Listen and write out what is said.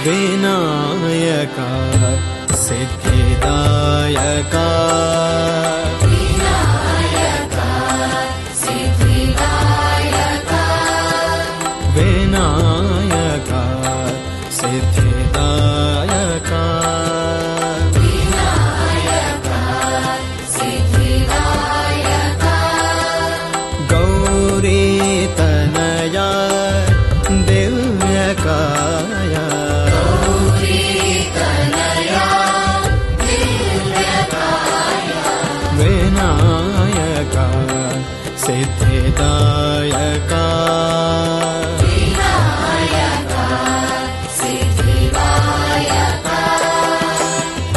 Vinayaka सिद्धिदायका। Vinayaka सिद्धिदायका। Vinayaka सिद्धिदायका। Vinayaka सिद्धिदायका। Gauri Tanaya दिव्यकाया। Gauri Tanaya दिव्यकाया। Vinayaka सिद्धिदायका।